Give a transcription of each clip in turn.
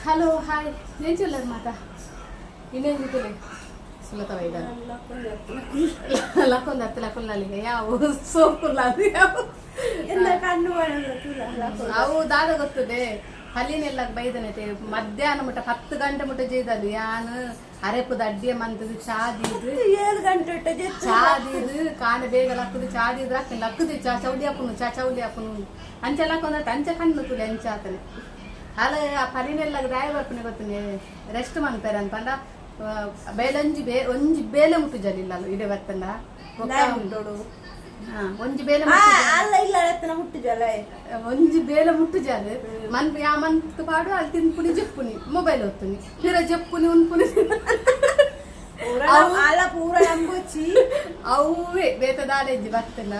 Hello hi ಎಂಚುಲ್ಲರ್ ಮಾತ ಇನ್ನೇನು ತುಲೆ ಸುಲತ ವೈದ ಲಕ್ಕೊಂದು ಹತ್ತು ಲಕ್ಕುಲ್ಲಾಲಿಗೆ ಯಾವ ಸೋಪುಲ್ಲಾಲಿ ಯಾವ. ಎಲ್ಲ ಕಣ್ಣು ಬಣ್ಣದ ತುಲ. ಅವು ದಾದ ಗೊತ್ತದೆ ಹಲ್ಲಿನೆಲ್ಲ ಬೈದನೈತೆ. ಮಧ್ಯಾಹ್ನ ಮುಟ್ಟ 10 ಗಂಟೆ ಮುಟ್ಟ ಜೀದದು ಯಾನ್ ಅರೆಪುದ ಅಡ್ಡಿಯ ಮಂತದು ಚಾದೀದು. 7 ಗಂಟೆ ಉಂಟು ಜೆತ್ತು. ಚಾದೀದು ಕಾನೆ ಬೇಗ ಲಕ್ಕುದು ಚಾದೀದು ಲಕ್ಕ ಲಕ್ಕುದು ಚಾ ಚೌಲಿ ಹಾಕುನು ಚಾ ಚೌಲಿ ಹಾಕುನು ಅಂಚೆ ಲಕ್ಕೊಂದ ಅಂಚೆ ಕಣ್ಣು ತುಲೆ ಅಂಚೆ ಆತನೆ ಅಲ್ಲ. ಆ ಪಲಿನೆಲ್ಲ ದಾಯ ಬರ್ಪುನೆ ಗೊತ್ತನೆ ರೆಸ್ಟ್ ಮನ್ಪೇರೆ ಅನ್ಪಂಡ ಬೇಲಂಜಿ ಬೇ ಒಂಜಿ ಬೇಲೆ ಮುಟ್ಟು ಜಲಿಲ್ಲ ಇಡೆ ಬರ್ತಂಡ. ದಾಯ ಮುಟ್ಟೋಡು. ಹಾ, ಒಂಜಿ ಬೇಲೆ. ಆ, ಅಲ್ಲ ಇಲ್ಲ ಎತ್ತನ ಮುಟ್ಟುಜಲ್ಲ. ಒಂಜಿ ಬೇಲೆ ಮುಟ್ಟು ಜಾಲು ಮನ್ ಯಾ ಮಂತ್ ಪಾಡು ಅಲ್ಲಿ ತಿನ್ಪುನಿ ಜೆಪ್ಪುನಿ ಮೊಬೈಲ್ ಒತ್ತುನಿ ಪಿರ ಜೆಪ್ಪುನಿ ಉನ್ಪುನಿ. ಪೂರ ಅಲ್ಲ ಪೂರ ನಂಬುಚಿ. ಅವೇ ಬೇತ ದಾಲೆಜ್ಜಿ ಬತ್ತನ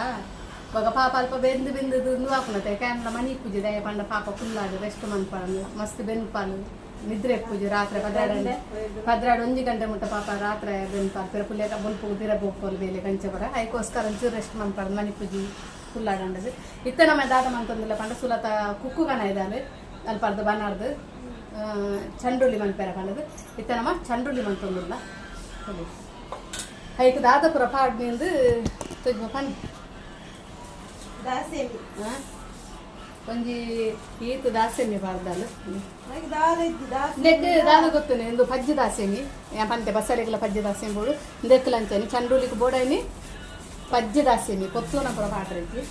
ಬೊಕ ಪಾಪ ಅಲ್ಪ ಬೆಂದು ಬೆಂದು ದುಂದು ಹಾಕುನತೆ ಕ್ಯಾನ್ಲ ಮನಿ ಪೂಜೆ ದಯ ಪಂಡ ಪಾಪ ಕುಲ್ಲಾಡು ರೆಸ್ಟ್ ಮನ್ಪಾಡು ಮಸ್ತ್ ಬೆನ್ಪಾಲು ನಿದ್ರೆ ಪೂಜೆ ರಾತ್ರಿ 12 12 1 ಗಂಟೆ ಮುಟ್ಟ ಪಾಪ ರಾತ್ರಿ ಬೆನ್ಪಾಲು ಪಿರ ಪುಲ್ಯ ಬೊಲ್ಪು ಪಿರ ಬೋಪೋಲು ಬೇಲೆ ಕಂಚಪರ ಐಕೋಸ್ಕರ ಒಂಚೂರು ರೆಸ್ಟ್ ಮನ್ಪಾಡು ಮನಿ ಪೂಜೆ ಕುಲ್ಲಾಡಂಡದು. ಇತ್ತ ನಮ್ಮ ದಾದ ಮಂತೊಂದಿಲ್ಲ ಪಂಡ ಸುಲತ ಕುಕ್ಕು ಕಣ ಇದ್ದಾವೆ ಅಲ್ಪರ್ದು ಬನಾರ್ದು ಚಂಡುಳ್ಳಿ ಮನ್ಪೆರ ಪಂಡದು. ಇತ್ತ ನಮ್ಮ ಚಂಡುಳ್ಳಿ ಮಂತೊಂದಿಲ್ಲ. ಐಕ್ ದಾದಪುರ ಪಾಡ್ನಿಂದು ತೊಜ್ಮ ಪನ್ನಿ. ದಾಸೆಮಿ. ಆ? ಒಂಜಿ ಈತ್ ದಾಸೆಮಿ ಪಾಡ್ದಾಲು. ನನಗೆ ದಾಲ ಇದ್ದು ದಾಸೆ. ನೆಕ್ ದಾದ ಗೊತ್ತುನೆ ಇಂದು ಪಜ್ಜಿ ದಾಸೆಮಿ ಯಾ ಪಂತೆ ಬಸರಿಗಳ ಪಜ್ಜಿ ದಾಸೆಮಿ ಬೋಡು ಇಂದೆಕ್ಲ ಅಂಚನಿ ಚಂಡುಲಿಗೆ ಬೋಡೈನಿ ಪಜ್ಜಿ ದಾಸೆಮಿ ಪೊತ್ತೂನ ಪುರ ಪಾಡ್ರೈತಿ.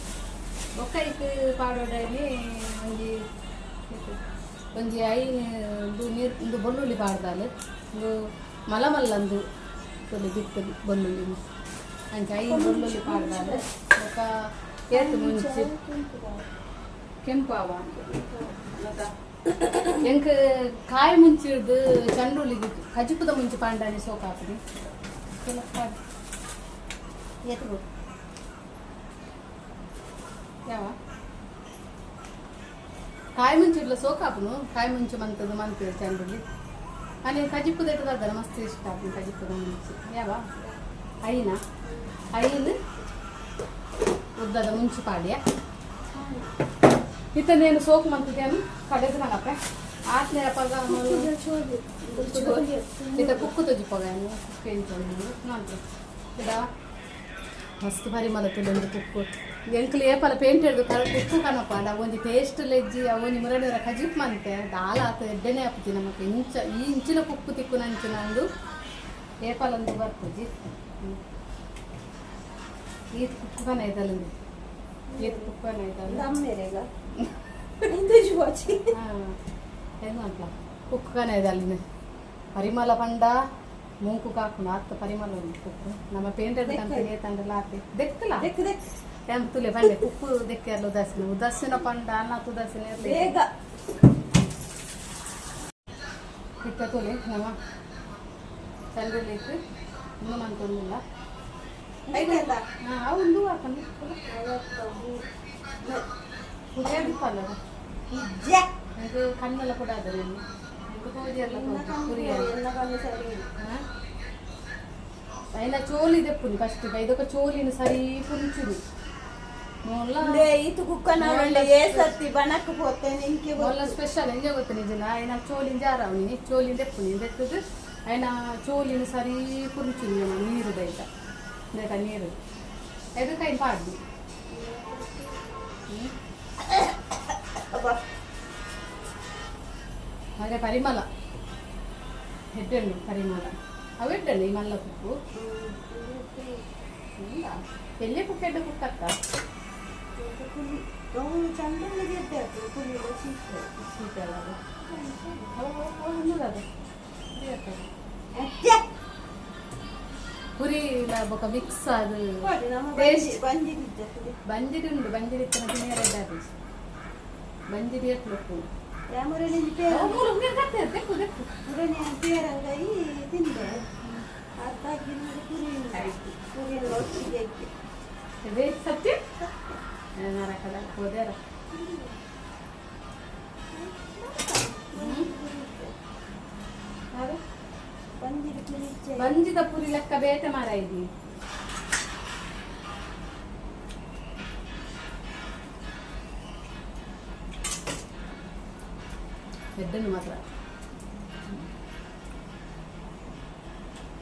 ಬೊಕ್ಕ ಐಕ್ ಪಾಡೋಡೈನಿ ಒಂಜಿ ಒಂಜಿ ಐನ್ ಇಂದು ನೀರು ಇಂದು ಬೊಳ್ಳುಳ್ಳಿ ಪಾಡ್ದಾಲು. ಇಂದು ಮಲ ಮಲ್ಲಂದು ತೊಲಿ ಬಿತ್ತು ಬೊಳ್ಳುಳ್ಳಿ ಅಂಚ ಐನ್ ಬೊಳ್ಳುಳ್ಳಿ ಪಾಡ್ದಾಲು. ಬೊಕ್ಕ ಏತ್ ಮುಂಚಿ ಕೆಂಪು ಅವ ಎಂಕ್ ಕಾಯಿ ಮುಂಚಿಡ್ದು ಚಂಡುಳ್ಳಿಗೆ ಕಜಿಪುದ ಮುಂಚಿ ಪಾಂಡಾನಿ ಸೋಕಾಪುನಿ. ಎತ್ತು. ಯಾವ ಕಾಯಿ ಮುಂಚಿಡ್ಲ ಸೋಕಾಪುನು ಕಾಯಿ ಮುಂಚು ಮಂತದ್ದು ಮಂತು ಚಂಡುಳ್ಳಿ ಅನಿ ಕಜಿಪುದ ಇಟ್ಟದ ಮಸ್ತ್ ಇಷ್ಟ ಆಪುನು ಕಜಿಪುದ ಮುಂಚಿ. ಯಾವ ಐನ ಐನ್ ಉದ್ದದ ಮುಂಚಿ ಪಾಡ್ಯ. ಇತ್ತನೇನು ಸೋಕು ಮಂತದೇನು ಕಡೆದು ನಂಗಪ್ಪೆ ಆತ್ನೇರಪ್ಪ. ಇತ್ತ ಕುಕ್ಕು ತೊಜಿಪೋಗಾನು ಕುಕ್ಕು ಎಂಚ ನಂತರ ಇದ ಮಸ್ತ್ ಪರಿಮಳ ತುಲೊಂದು ಕುಕ್ಕು. ಎಂಕ್ಲು ಏಪಲ ಪೇಂಟ್ ಹಿಡ್ದು ಕುಕ್ಕು ಕಣಪ್ಪ ಅಂಡ ಒಂಜಿ ಟೇಸ್ಟ್ ಲೆಜ್ಜಿ ಅವು ಒಂಜಿ ಮುರಡಿರ ಕಜಿಪ್ ಮಂತೆ ದಾಲ ಆತ ಎಡ್ಡೆನೆ ಆಪುಜಿ ನಮಕ್. ಇಂಚ ಈ ಇಂಚಿನ ಕುಕ್ಕು ತಿಕ್ಕುನ ಅಂಚಿನ ಒಂದು ಏಪಲೊಂದು ಬರ್ಪುಜಿ. ಈತ್ ಕುಕ್ಕು ಕನ ಇದಲ್ಲಂದು ಈತ್ ಕುಕ್ಕು ಕನ ಇದಲ್ಲ. ದಮ್ಮೇರೆಗ ಇಂದು ವಾಚಿ. ಏನು ಅಂತ ಕುಕ್ಕು ಕನ ಇದಲ್ಲಿನ ಪರಿಮಳ ಪಂಡ ಮೂಂಕು ಕಾಕುನ ಅತ್ತ ಪರಿಮಳ ಉಂಟು ಕುಕ್ಕು. ನಮ್ಮ ಪೇಂಟ್ ಕಂಪನಿ ತಂಡಲ ಆತೆ ದೆಕ್ಕಲ. ದೆಕ್ ದೆಕ್. ಎಂ ತುಲೆ ಬಂಡೆ ಕುಕ್ಕು ದೆಕ್ಕೆರ್ಲ ಉದಾಸೀನ ಉದಾಸೀನ ಪಂಡ ಅನ್ನ ಉದಾಸೀನ ಇರ್ಲಿ. ಬೇಗ. ಇತ್ತ ತುಲೆ ನಮ್ಮ ಚಂದ್ರಲಿಕ್ಕೆ ಇನ್ನೂ ಮಂತೊಂದಿಲ್ಲ. ಐತಲ್ಲ. ಹಾಂ, ಅವು ಒಂದು ಹಾಕೊಂಡು ಪೂಜೆ ಬಿಪ್ಪಲ್ಲ. ಇಜ್ಜ. ಇದು ಕಣ್ಣೆಲ್ಲ ಕೂಡ ಅದ ಇದು ಪೂಜೆ ಎಲ್ಲ ಪುರಿ. ಎಲ್ಲ ಕಣ್ಣು ಸರಿ ಇಲ್ಲ. అయినా ಚೋಲಿ ದೆಪ್ಪುನಿ ಫಸ್ಟ್ ಇದಕ್ಕ ಚೋಲಿನ ಸರಿ ಪುಂಚುಡು ಮೊಲ್ಲ. ಲೇ, ಈತು ಕುಕ್ಕನ ಏ ಸತಿ ಬಣಕ್ ಪೋತೇನೆ ಇಂಕೆ. ಮೊಲ್ಲ ಸ್ಪೆಷಲ್ ಎಂಜ ಗೊತ್ತ ನಿಜನ ಐನ ಚೋಲಿನ ಜಾರ ಅವನಿ ಚೋಲಿನ ದೆಪ್ಪುನಿ ದೆತ್ತದು ಐನ ಚೋಲಿನ ಸರಿ ಪುಂಚುನಿ ನೀರು ದೈತ ದೈತ ನೀರು ಎದಕ್ಕೆ ಐನ್ ಪಾಡ್ದು. ಅಬ್ಬಾ. ಹಾಗೆ ಪರಿಮಳ ಹೆಡ್ಡೆಣ್ಣು ಪರಿಮಳ ಅವು ಎಡ್ಡೆಣ್ಣು ಈ ಮಲ್ಲ ಕುಕ್ಕು ಇಲ್ಲ ಎಲ್ಲಿ ಕುಕ್ಕ ಎಡ್ಡೆ ಕುಕ್ಕತ್ತ. ಚಂದ್ರನಿಗೆ ಎದ್ದೆ ಪುಲಿ ಶೀತ. ಶೀತ ಅಲ್ಲ ಅದು. ಅಜ್ಜ. ಪುರಿ ಇಲ್ಲ ಬೊಕ ಮಿಕ್ಸ್ ಅದು. ನಮ್ಮ Taste. ಬಂಜಿ ಬಂಜಿದಿದ್ದ. ಬಂಜಿರಿ ಉಂಡು ಬಂಜಿರಿ ಇತ್ತನ ತಿನ್ನಿಯರ ಎಡ್ಡೆ ಬಂಜಿರಿ ಎಟ್ಲು ಉಪ್ಪು. ಯಾಮೂರಲ್ಲಿ ಪೇರ. ಮೂರು ನೀರು ಕತ್ತೆ ದೆಕ್ಕು ದೆಕ್ಕು. ಪುರಣಿ ಪೇರಂಗಾಯಿ ತಿಂದೆ ಅದಾಗಿ ಪುರಿ ಪುರಿ ಒಟ್ಟಿಗೆ. ಅದೇ ಸತ್ಯ ನರಕದ ಹೋದೇರ. ಬಂಜಿರಿ ಪುರಿ ಇಚ್ಛೆ. ಬಂಜಿದ ಪುರಿ ಲೆಕ್ಕ ಬೇತೆ ಮಾರ ಇದ್ದಿ. ಎಡ್ಡನ್ನು ಮಾತ್ರ.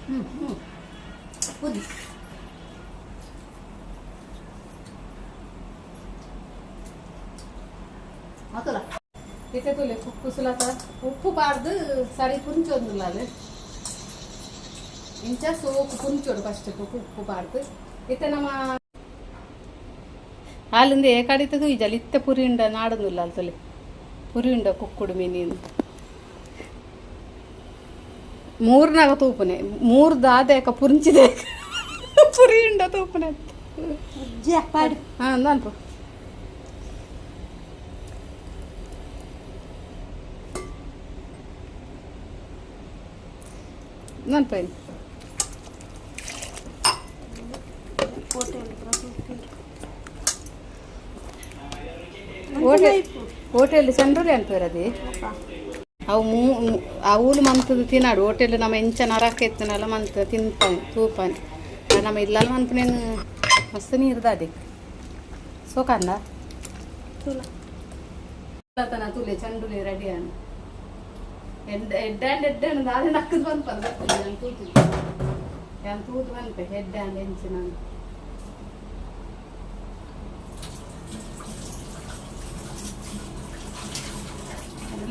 ಹ್ಞೂ ಹ್ಞೂ ಕುದಿ. ಆತಲ್ಲ ಇತ್ತೆ ತುಲೆ ಕುಸುಲತ ಉಪ್ಪು ಪಾಡ್ದು ಸರಿ ಪುಂಚೊಂದುಲ್ಲ ಅದು. ಇಂಚ ಸೋಕು ಪುಂಚೋಡು ಫಸ್ಟ್ ಉಪ್ಪು ಪಾಡ್ದು. ಇತ್ತೆ ನಮ್ಮ ಅಲ್ಲಿಂದ ಏಕಾಡಿತದು ಈಜಲ್ ಇತ್ತೆ ಪುರಿ ಉಂಡ ನಾಡೊಂದುಲ್ಲ ಅಲ್ಲಿ ತುಲೆ ಪುರಿ ಉಂಡ ಕುಕ್ಕುಡು ಮೀನು ಮೂರ್ನಾಗ ತೂಪುನೆ ಮೂರು ದಾದೇಕ ಪುಂಚಿದೆ ಪುರಿ ಉಂಡ ತೂಪುನೆ. ಪಾಡು. ಹಾಂ, ಅನ್ಪು. ನನ್ಪೈನ್. ಹೋಟೆಲ್ ಹೋಟೆಲ್ ಚಂದ್ರುಲಿ ಅನ್ಪೇರದಿ ಅವು ಮೂ ಅವುಲು ಮಂತದ ತಿನ್ನಾಡು. ಹೋಟೆಲ್ ನಮ್ಮ ಎಂಚ ನರಕ ಎತ್ತನಲ್ಲ ಮಂತ ತಿನ್ಪಾನೆ ತೂಪಾನೆ. ನಮ್ಮ ಇಲ್ಲಲ್ಲ ಮನ್ಪನೇನು ಮಸ್ತ್ ನೀರ್ದ ಅದಕ್ಕೆ ಸೋಕಂದ ತನ ತುಲೆ ಚಂಡುಲಿ ರೆಡಿ ಅನ್ ಎಡ್ಡ ಎಡ್ಡಾಂಡ್ ಎಡ್ಡಾಂಡ್ ದಾದೆ ನಕ್ಕದ್ ಬಂದ್ಪಲ್ಲ ಬರ್ತದೆ. ನಾನು ತೂತು, ನಾನು ತೂತು ಬಂದ್ಪೆ ಎಡ್ಡಾಂಡ್ ಎಂಚು ನಾನು.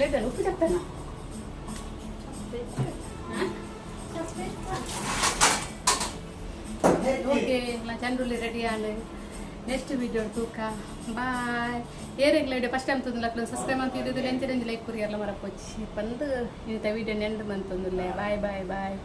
లేదా ఉప్పు చెప్తానా? ಓಕೆ, ಚಂಡುಲಿ ರೆಡಿ ಆಂಡ್. ನೆಕ್ಸ್ಟ್ ವಿಡಿಯೋ ತೂಕ. ಬಾಯ್. ಏರೆಗ್ಲ ವಿಡಿಯೋ ಫಸ್ಟ್ ಟೈಮ್ ತಂದು ಸಬ್ಸ್ಕ್ರೈಬ್ ಅಂತ ಇದು ಎಂಚ ಲೈಕ್ ಕುರಿಯರ್ಲ ಮರಪೊಚ್ಚಿ ಬಂದು ಇಂಥ ವಿಡಿಯೋ ನೆಂಡು ಮಂತಂದುಲ್ಲೆ. Bye bye boy.